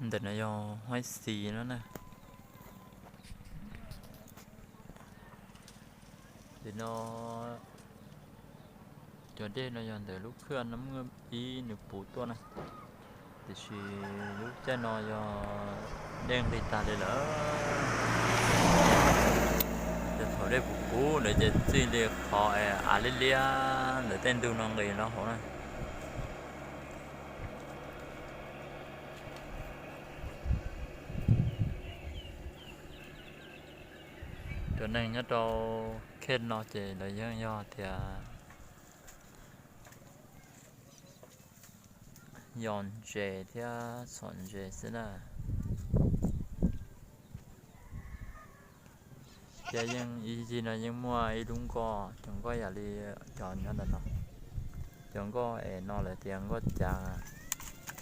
Ntawm no yog Huaib Xis no na. Tim no cov dej no yog ntawm lub khwj Nab Nkwj ib nws puv tuaj na, tiam sis lub caij no yog dej nqis tag li lawm. Ces thaum dej puv puv ntawd ces txij li qhov av liab liab ntawm tej ntug no nqis los hauv na. Cov neeg nyob rau khej no ces lawv yeej yog tias yos ntses thiab txhom ntses xwb na. Thiab yeej ib yig no yeej muaj ib lub nkoj, cov nkoj yam li cov nyob ntawm no. Cov nkoj es no lawv tias nkoj cav,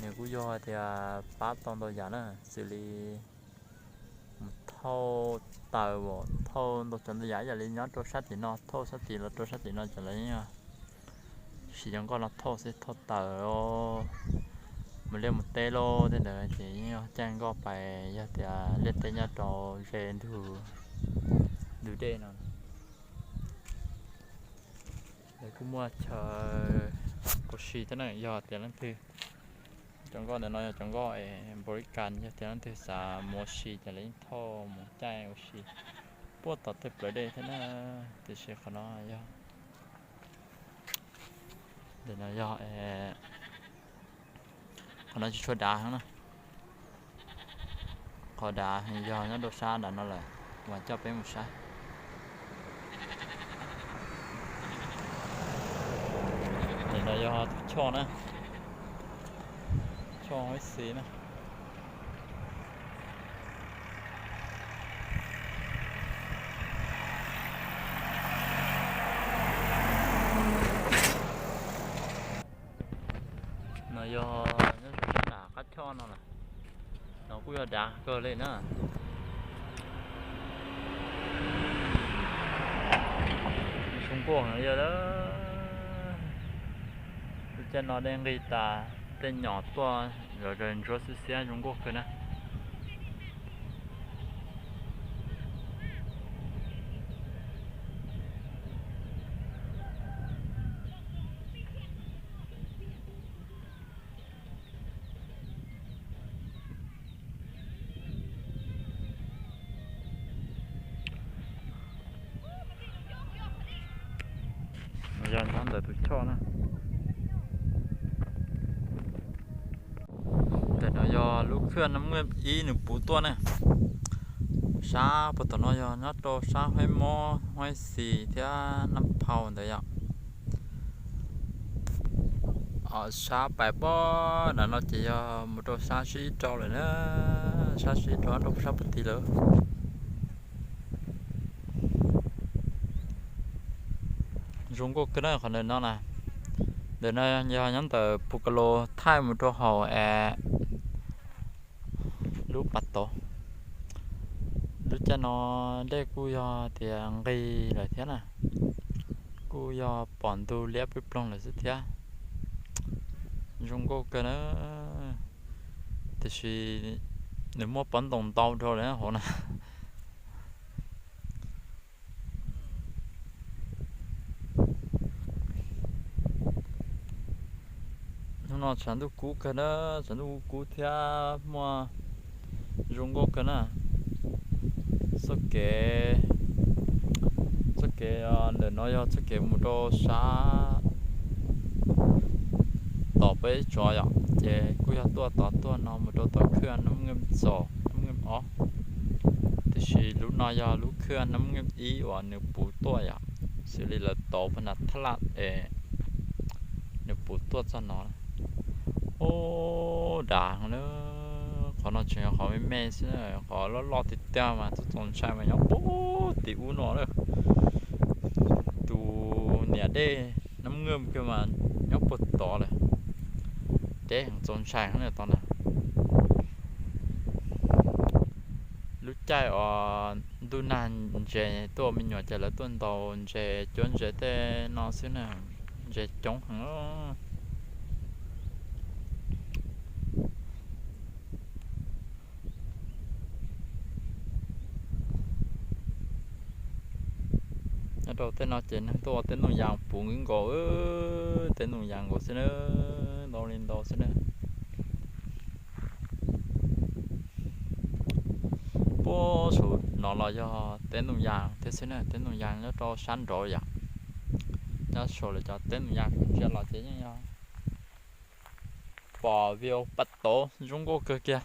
nws kuj yog tias pab tau ntau yam na, xws li mus thauj taws, thauj ntau tsav ntau yam, yam li nyob rau sab tim no, thauj sab tim los rau sab tim no ces lawv yeej siv cov nkoj no thauj xwb, thauj taws, mus liaj mus teb lauj tej ntawd ces yeej yog caij nkoj pais, yog tias liaj teb nyob rau ze ntug, ntug dej no. Lawv kuj muaj chaw ua si thiab na, yog tias leej twg, cov nkoj ntawm no yog cov nkoj es npaum li cas, yog tias leej twg xav mus ua si ces lawv yeej thauj mus caij ua si puag tom tej plawv dej thiab na. Tiam sis qhov no yog, ntawm no yog, qhov no tsis tshua dav heev na. Qhov dav heev yog nyob rau sab nram no lawm, mas coj peb mus saib. Ntawm no yog tus choj na, choj Huaib Xis na. No yog nyob rau sab nram qab choj no lawm. No kuj yog dav kawg li na. Zoo nkauj heev li lawm. Lub caij no dej nqis tas, tej nyom tuaj zom zaws ntsuav xiab xiab, zoo nkauj kawg na. Yog nyob ntawm tus choj na. Ntawm no yog lub khwj Nab Nkwj ib nws puv tuaj na. Sab puag tom no yog nyob rau sab Huaib Mob, Huaib Xis thiab Nab Phau ntawd yom. Sab pais pem nram no ces yog mus rau sab sib rau lawm na, sab sib rau rau sab puag tid lawm. Zoo nkauj kawg na qhov ntawm no na. Ntawm no yog nyob ntawm Phu Ka Lo thaij mus rau hauv es lub pas tod. Lub caij no dej kuj yog tias nqis lawm thiab na, kuj yog pom ntug liab ploog ploog lawm xwb thiab. Zoo nkauj kawg na, tiam sis nws muaj pob ntoos ntau dhau lawm hauv na. Hnub no tshav ntuj kub kawg na, tshav ntuj kub kub thiab muaj zoo nkauj kawg na. Txoj kev, txoj kev ntawm no yog txoj kev mus rau sab tom peb tsob yom, ces kuj yog tuaj tod tuaj no mus rau tom khwj Nab Nkwj txos Nab Nkwj ob. Tiam sis lub no yog lub khwj Nab Nkwj ib uas nws puv tuaj yom, xws li lawv tauv pag nram thab laj es nws puv tuaj txog no. Ub, dav heev na. Qhov no tseem yog qhov me me xwb, qhov loj loj tiag tiag mas txaus ntshai mas nyob puag tim ub no na. Tus niam dej Nab Nkwj kawg mas nyob puag tod lawm. Deb heev, txaus ntshai heev na tod na. Lub caij uas ntuj nag ntses tuaj me nyuam ces lawv tuaj ntaus ntses cuab ntses tej no xwb na, ntses coob heev. Rau tej no ces neeg tuaj ua teb ntoo yas puv nkaus, teb ntoo yas nkaus xwb na, ntau li ntau xwb na. Puag saum no los yog teb ntoo yas thiab xwb na, teb ntoo yas nyob rau sab nraud yom. Nyob saum lawv cov teb ntoo yas ntsia los ces yeej yog pom view paj tauv zoo nkauj kawg kiag.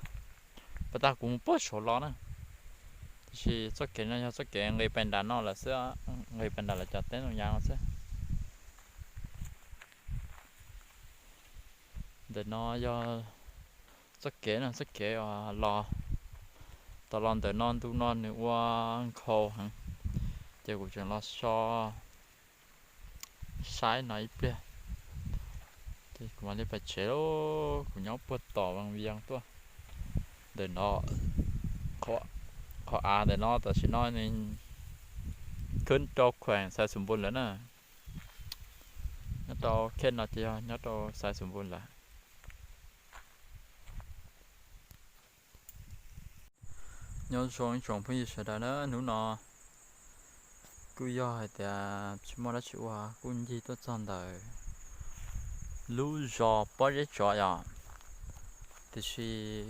Pas tag kuv mus puag saum los na, tiam sis txoj kev no yog txoj kev nqis pais nram no lawm xwb, nqis pais nram lawv cov teb ntoo yas no xwb. Ntawm no yog txoj kev no, txoj kev los, tau los ntawm no ntu no nws ua nkhaus heev, ces kuv tseem los so saib no ib pliag, ces kuv mam li pais tsev lauj. Kuv nyob puag tom Vaj Vias tuaj. Ntawm no, qhov av ntawm no tam sim no nws khwb rau khuam Xaiv Xus Npus lawm na. Nyob rau khej no ces yog nyob rau Xaiv Xus Npus lawm. Nyob zoo ib tsoom phooj ywg sawv daws na, hnub no kuj yog hais tias tsis muaj dab tsi ua kuj ncig tuaj txog ntawm lub zos Pob Zeb Tsov yom. Tiam sis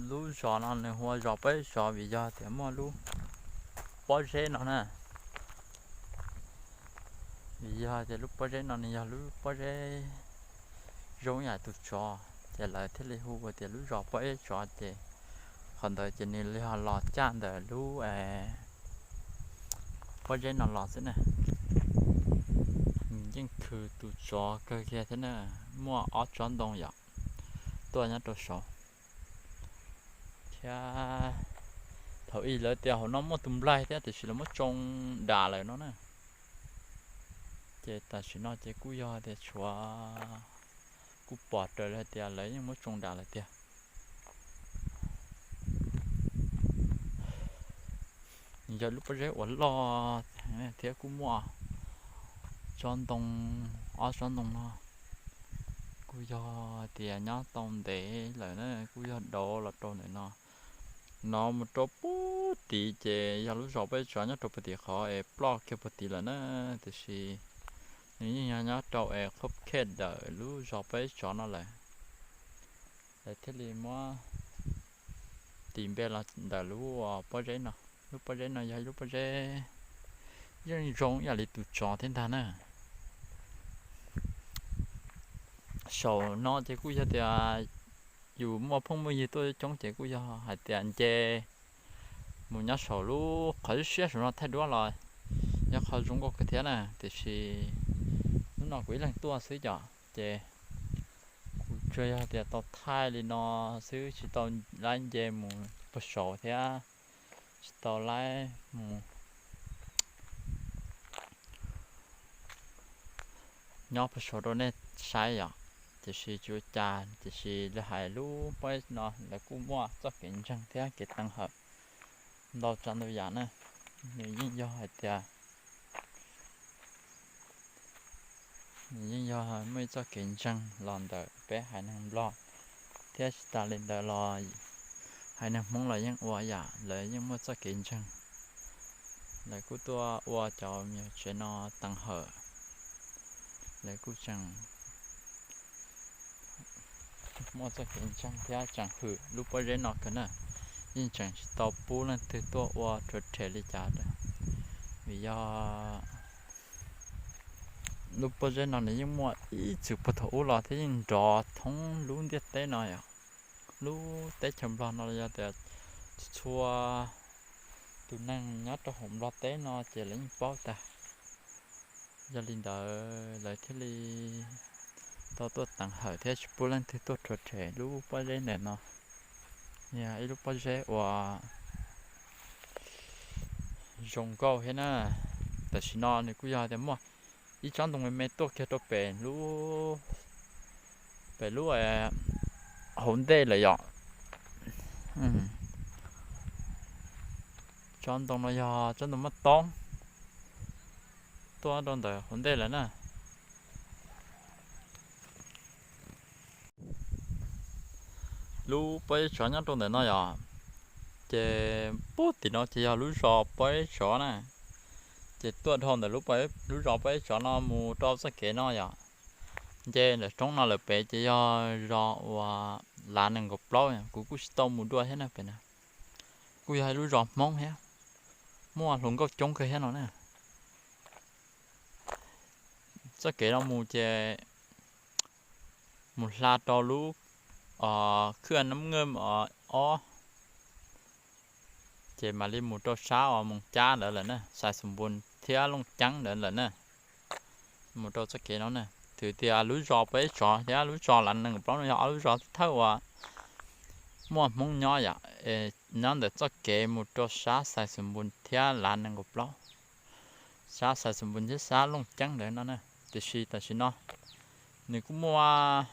lub zos no nws hu ua zos Pob Zeb Tsov vim yog tias muaj lub pob zeb no na. Vim yog tias lub pob zeb no nws yog lub pob zeb zoo yam tus tsov, ces lawv thiaj li hu ua tias lub zos Pob Zeb Tsov, ces qhov ntawd ces nws yog los caj ntawm lub pob zeb no los xwb na. Nws yeej khwv tus tsov kawg kiag thiab na, muaj ob tsob ntoo yom, tuaj nyob rau saud thiab. Thaum ub lawv tias hauv no muaj tus nplaig thiab tiam sis lawv muab tsoo dam lawm no na. Ces tam sim no ces kuj yog tias tshuav, kuj pom raws li hais tias lawv yeej muab tsoo dam lawm tiag. Yog lub pob zeb uas loj thiab kuj muaj tsob ntoo, ob tsob ntoo no, kuj yog tias nyob tau ntev lawm na, kuj yog dauv los rau ntawm no. No mus rau puag tid ces yog lub zos Pob Zeb Tsov nyob rau puag tim qhov es ploj kiag puag tid lawm na, tiam sis nws yeej yog nyob rau es qhov khej ntawm lub zos Pob Zeb Tsov no lawm. Lawv thiaj li muab tis npe los ntawm lub pob zeb no. Lub pob zeb no yog ib lub pob zeb yeej zoo ib yam li tus tsov thiab ntag na. Saum no ces kuj yog tias yus muaj phooj muaj ywg tuaj coob ces kuj yog hais tias nce mus nyob saum lub qhov siab saum no thaij duab los yog qhov zoo nkauj kawg thiab na, tiam sis hnub no kuv ib leeg tuaj xwb cov ces kuv tsuas yog tias tau thaij li no xwb tsis tau laib nce mus puag saud thiab tsis tau laib mus nyob puag saud rau nej saib yom. Tiam sis tsis ua cas, tiam sis lawv hais lub pob zeb no lawv kuj muaj txoj kev ntseeg thiab kev teev hawm ntau tsav ntau yam na. Nws yeej yog hais tias nws yeej yog muaj ib txoj kev ntseeg los ntawm peb haiv neeg Nplog, thiab tsis tas li ntawd los haiv neeg Hmoob los yeej ua yam, lawv yeej muaj txoj kev ntseeg. Lawv kuj tuaj ua cov me nyuam tsev no teev hawm, lawv kuj tseem muaj txoj kev ntseeg thiab tseem hwm lub pob zeb no kawg na. Yeej tseem tsis tau pub leej twg tuaj ua rhuav rhem li cas, vim yog lub pob zeb no nws yeej muaj ib txwm puag thaum ub los thiab yeej nrov thoob lub ntiaj teb no yom. Lub teb chaws Nplog no los yog tias txhua tus neeg nyob rau hauv Nplog teb no ces lawv yeej paub tag. Yog li ntawd lawv thiaj li tau tuaj teev hawm thiab tsis pub leej twg tuaj rhuav rhem lub pob zeb ntawm no. Yog ib lub pob zeb uas zoo nkauj thiab na. Tam sim no nws kuj yog tias muaj ib tsob ntoo me me tuaj kiag rau pem lub, pem lub hauv ntej lawm yom. Tsob ntoo no yog tsob ntoo maj toob tuaj rau ntawm hauv ntej lawm na. Lub pob zeb tsov nyob rau ntawm no yom, ces puag tim no ces yog lub zos pob zeb tsov na. Ces tuaj dhau ntawm lub zos Pob Zeb Tsov no mus rau txoj kev no yom. Nce ntawm roob no lawm pem ces yog zos uas Lav nees nkaum plaub, kuv kuj tsis tau mus dua thiab na pem na. Kuj yog ib lub zos Hmoob thiab, muaj hluas nkauj coob kawg thiab no na. Txoj kev no mus ces mus hla rau lub khwj Nab Ngaj ob, ces mam li mus rau sab uas Moos Cab ntawd lawm na, Xais Xus Npus thiab Looj Ceeb ntawd lawm na. Mus rau txoj kev no na, twb tias lub zos Pob Zeb Tsov thiab lub zos Lav nees nkaum plaub no yog ob lub zos thawj uas muaj Hmoob nyob yom, nyob ntawm txoj kev mus rau sab Xais Xus Npus thiab Lav nees nkaum plaub, sab Xais Xus Npus thiab sab Looj Ceeb ntawd no na. Tiam sis tam sim no nws kuj muaj,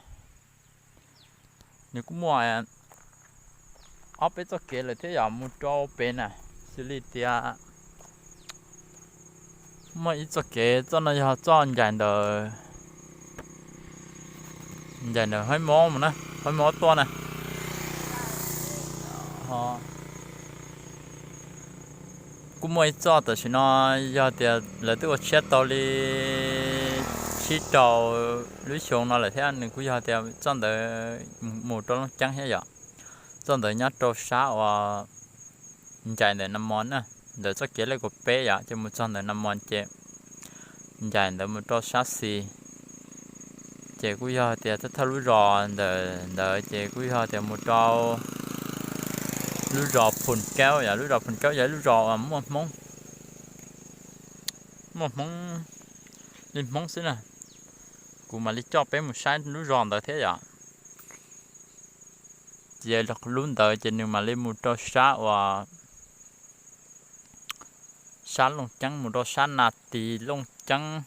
nws kuj muaj ob peb txoj kev lawm thiab yom, mus rau pem na, xws li tias muaj ib txoj kev, txoj no yog txoj ncaim ntawm, ncaim ntawm Haib Mob na, Haib Mob tuaj na. Kuj muaj ib txoj tam sim no yog tias lawv twb ua tshiab tau li tsib rau lub xyoo no lawm thiab, nws kuj yog tias txoj ntawd mus rau Looj Ceeb thiab yom. Txoj ntawd nyob rau sab uas ncaim ntawm Nas Mos na, ntawm txoj kev lej kaum peb yom, ces mus txog ntawm Nas Mos ces ncaim ntawd mus rau sab xis. Ces kuj yog tias thawj thawj lub zos ntawm ntawd ces kuj yog tias mus rau lub zos Phus Kaub yom. Lub zos Phus Kaub yog ib lub zos uas muaj Hmoob, muaj Hmoob li Hmoob xwb na. Kuv mam li coj peb mus saib lub zos ntawd thiab yom. Ces lub ntawd ces nws mam li mus rau sab uas sab Looj Ceeb, mus rau sab Nas Tis Looj Ceeb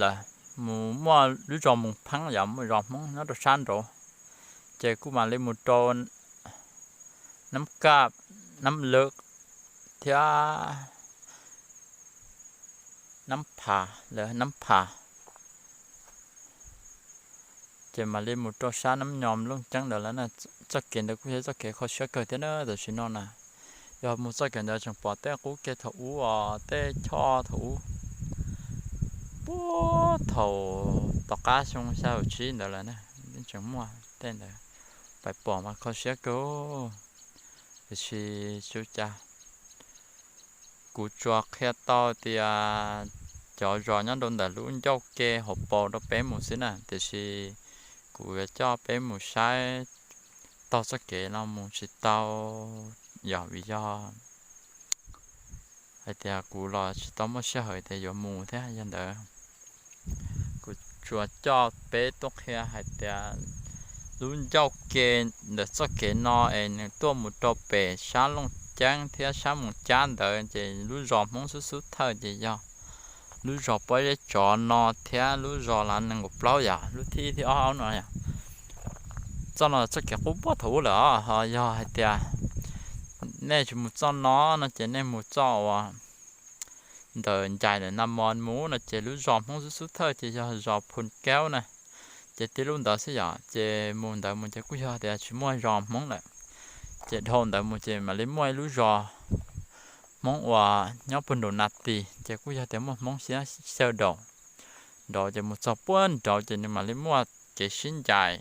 lawm, mus muaj lub zos Moos Pheeb yom, muaj zos Hmoob nyob rau sab nraud. Ces kuj mam li mus rau Nab Kaj, Nab Lwm thiab Nab Phas, lawv Nab Phas. Ces mam li mus rau sab Nab Nyos Looj Ceeb ntawd lawm na. Txoj kev ntawd kuj yog txoj kev kho siab kawg thiab na tam sim no na. Yog mus txoj kev ntawd tseem pom tej qub kev thaum ub os, tej choj thaum ub, puag thaum tom qab xyoo xya caum tsib ntawd lawm na, yeej tseem muaj tej ntawd. Pais pom mas kho siab kawg. Tiam sis tsis ua cas, kuv tsuas qhia tau tias cov zos nyob rau ntawm lub ncauj ke hauv paus rau peb mus xwb na, tiam sis kuv yuav coj peb mus saib taug txoj kev no mus tsis tau, yog vim yog hais tias kuv los tsis tau muaj sij hawm tias yuav mus thiab. Yog ntawd kuv tsuas coj peb tuaj qhia hais tias lub ncauj ke ntawm txoj kev no es nws tuaj mus rau pem sab Looj Ceeb thiab sab Moos Cab ntawd ces lub zos Hmoob xub xub thawj ces yog lub zos Pob Zeb Tsov no thiab lub zos Lav nees nkaum plaub yom, lub thib thib ob no yom. Txoj no txoj kev qub puag thaum ub lawm os. Ho yog hais tias nej tsis mus txoj no no ces nej mus txoj uas ntawm ncais ntawm Nas Mos mus no ces lub zos Hmoob xub xub thawj ces yog zos Phus Kaub na. Ces tib lub ntawd xwb yom, ces mus ntawd mus ces kuj yog tias tsis muaj zos Hmoob lawm. Ces dhau ntawd mus ces mam li muaj ib lub zos Hmoob uas nyob puag nraum Nas Tis, ces kuj yog tias muaj Hmoob xyaw daus nraud, ces mus txog puag nraud ces nws mam li muaj kev sib ncaim.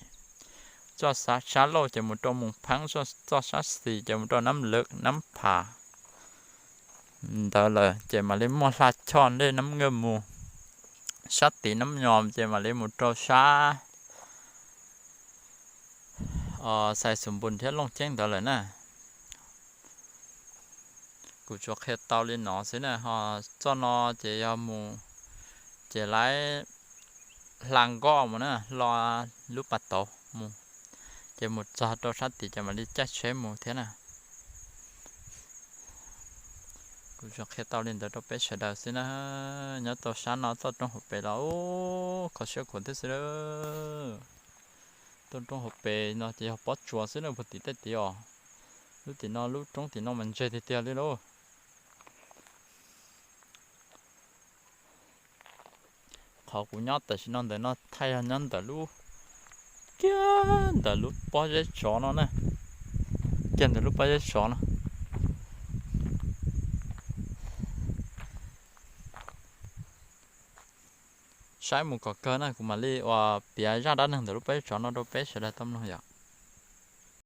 Txoj sab laug ces mus rau Moos Pheeb, txoj sab xis ces mus rau Nab Lwm Nab Phas ntawd lawm, ces mam li muaj hla choj ntej Nab Ngaj mus sab tid Nab Nyos ces mam li mus rau sab Xais Xus Npus thiab Looj Ceeb ntawd lawm na. Kuv tsuas qhia tau li no xwb na, ho txoj no ces yog mus ces lawv hla nkoj mus na, hla lub pas tauv mus, ces mus txog rau sab tid ces mam li caij tsheb mus thiab na. Kuv tsuas qhia tau li ntawd rau peb sawv daws xwb na. Nyob rau sab no toj roob hauv pes los kho siab khuav thiab xwb. Toj roob hauv pes no ces yog pob tsuas xwb na, puag tim tej tid os. Lub tim no lub roob tim no mas ntseg tiag tiag li lauj. Qhov kuv nyob tam sim no ntawm no thaij yog nyob ntawm lub, kiag ntawm lub pob zeb tsov no na, kiag ntawm lub pob zeb tsov no. saib mus kom kawg na, kuv mam li uas piav zaj dab neeg ntawm lub pob zeb tsov no rau peb sawv daws tau mloog yom.